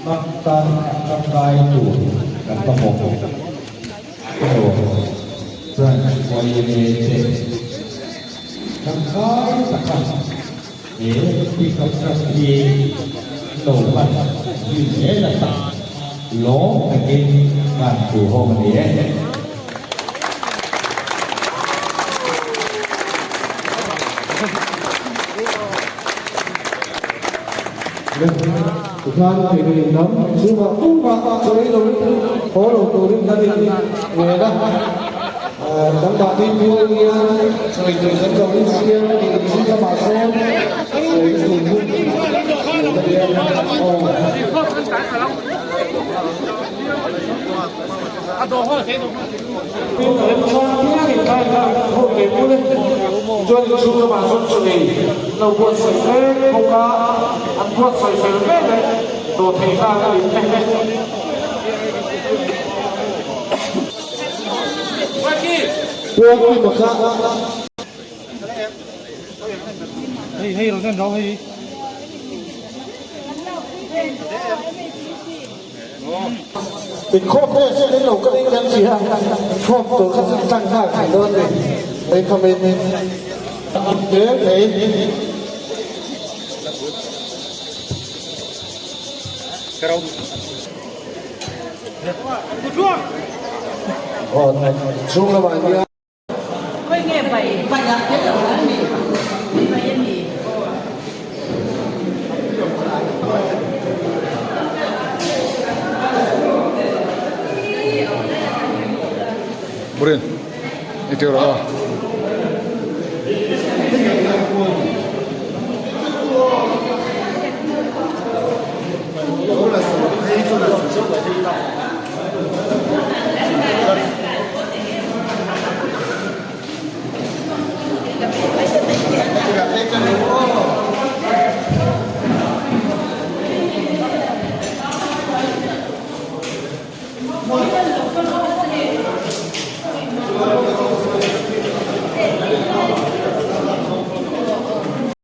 Hnam tan tangkai tur kan mamawh erawh Branch YMA te tangkai taka he pickup truck hi an lo hman zui zel atan lawm takin kan duhawm a ni e. Tikhan thei lam chungah tumah sawi loin haw lo turin kan in ngen a, kan mahni pual hian sawi tur kan lo insiam a nih chin lamah sawn sawi tur hun tur a nia aw. Remchang piangin kha in khawm ve bul e. Tichuan inchhung lamah sawn chawlh ei an lo buatsaih mek bawk a, an buatsaih fel mek e, dawhthei nghal a ni e. Puan kha. Inkhawm te hian in lo kal in kan hria inkhawm tur kha chu tlang nghal thei dawn ni hei kham in zel thei. Aw chhung lamah hian. Burin i tir rawh aw.